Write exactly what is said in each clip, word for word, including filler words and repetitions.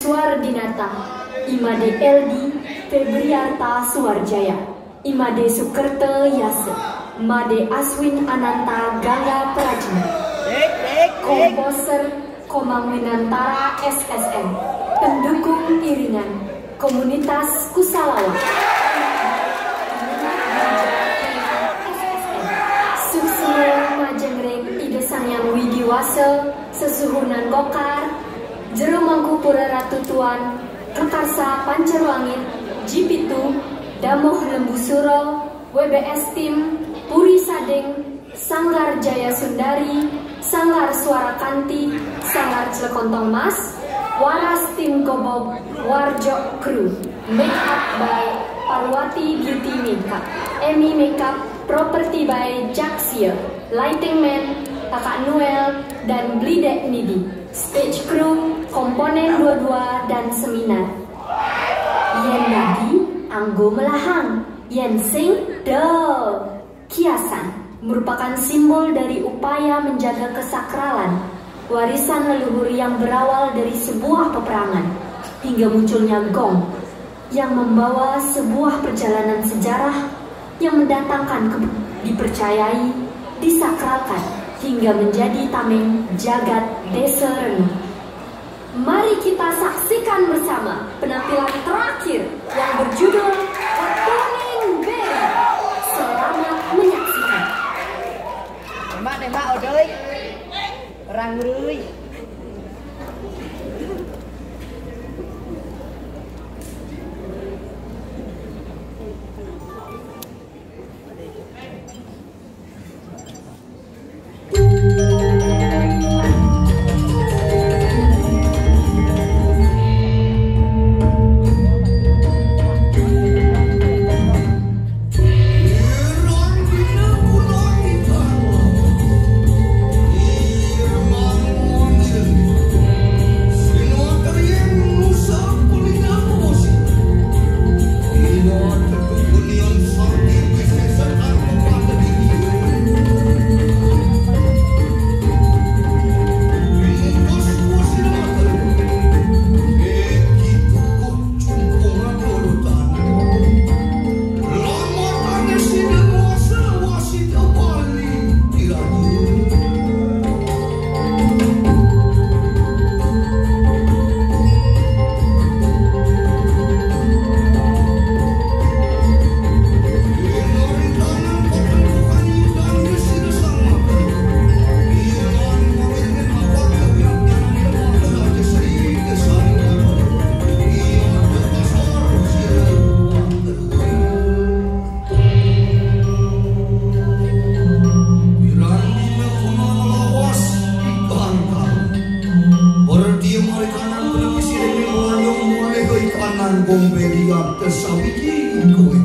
Suardinata, Imade Eldi Febriarta Suarjaya, Imade Sukerta Yasa, Made Aswin Ananta Gangga Prajna. Komposer Komang Winantara S S M. Pendukung iringan Komunitas Kusalawa. Suksma majeng ring Ida Sang Hyang Widi Wasa, sesuhunan Gokar, Jero Mangkupura Ratu Tuan, Rekarsa Pancarlangit, G P two, Damoh Lembusura, W B S Team, Puri Sading, Sanggar Jaya Sundari, Sanggar Suara Kanti, Sanggar Celekontong Mas, Waras Tim Gobog, Warjok Crew. Make up by Parwati Beauty Makeup. Emi Makeup, property by Jaksia. Lighting Man, Kakak Noel, dan Blidek Nidi. Stage crew, komponen dua dua dan seminar. Yen dadi, anggo melahang. Yen sing, do. Kiasan merupakan simbol dari upaya menjaga kesakralan warisan leluhur yang berawal dari sebuah peperangan hingga munculnya gong yang membawa sebuah perjalanan sejarah yang mendatangkan ke, dipercayai, disakralkan hingga menjadi tameng jagat Desa Renung. Mari kita saksikan bersama penampilan terakhir yang berjudul Wetoning Beri. Selamat menyaksikan. Tembak, tembak, odoi. Orang rui. Piranti mekuna lawas di Gangkal. Perdi marikanan penepisi demi mengandung mulih ke ikanan gombedian ke sawiji kowe.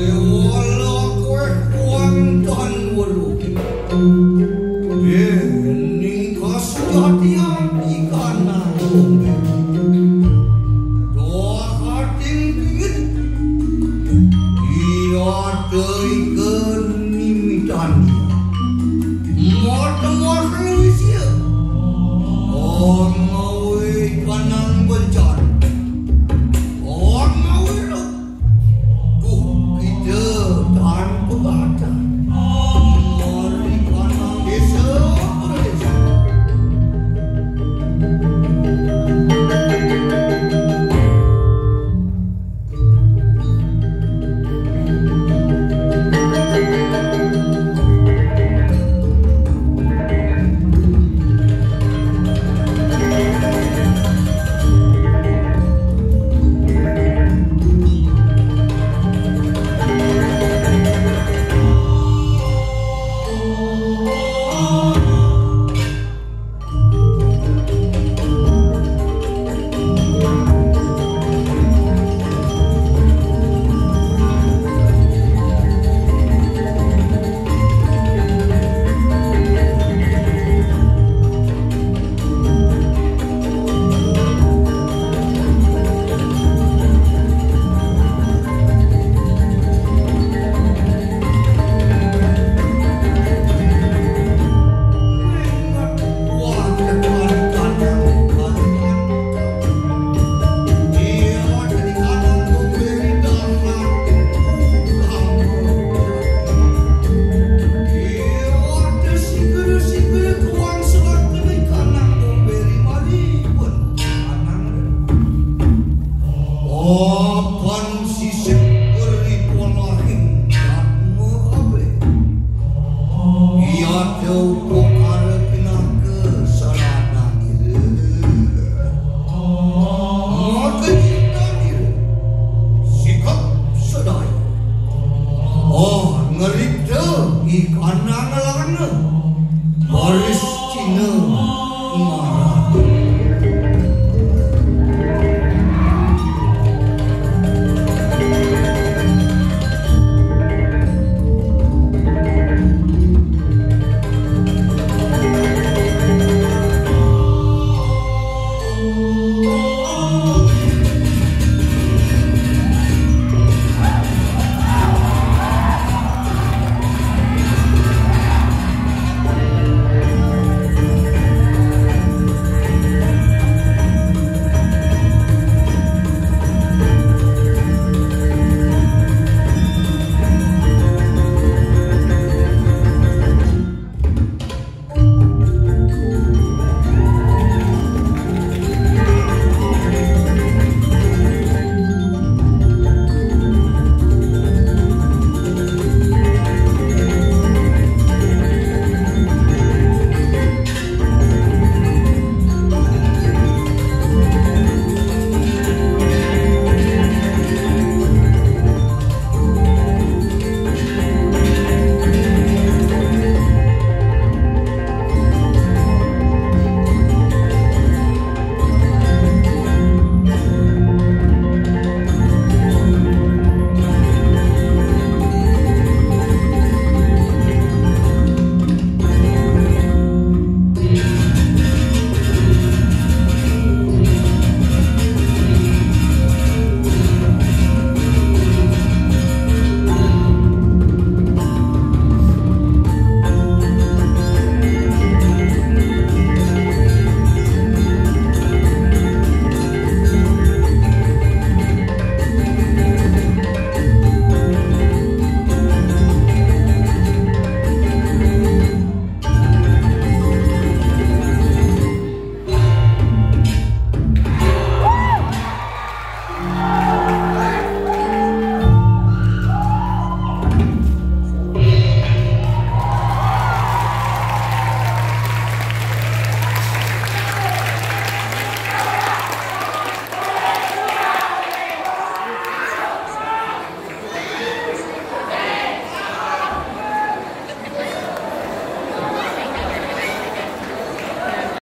Ewala kowe kuantan weruh. Dening kasujatian ikan nanggung. Doa kating duit. Iya tei